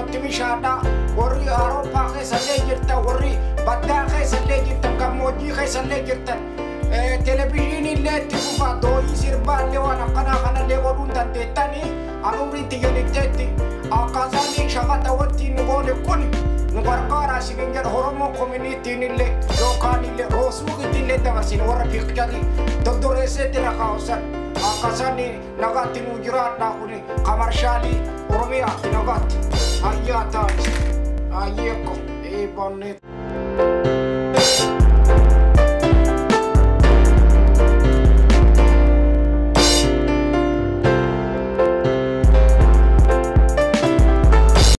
Oromootti bishaadha. Warri Awurooppaa keessallee jirtan, warri baddaa keessallee jirtan, gammoojjii keessallee jirtan. Televizyiinillee itti fufaa, dooyii sirbaallee waan akkanaa kanallee godhuun dandeettanii an umriin tiyyanitteetti akkaataan shaqaxa wanti nu goone kun nu gargaara isinin jedha. Oromoo koominiitiin illee yookaan illee roosuukitti illee dabarsine warra piikcharii doddoreesseetti rakaa'usan akkasaan nagaatti nu jiraadha. Kun kamarshaalii Oromiyaatti nagaatti ayyaa ta'an ayyeekko eebonne.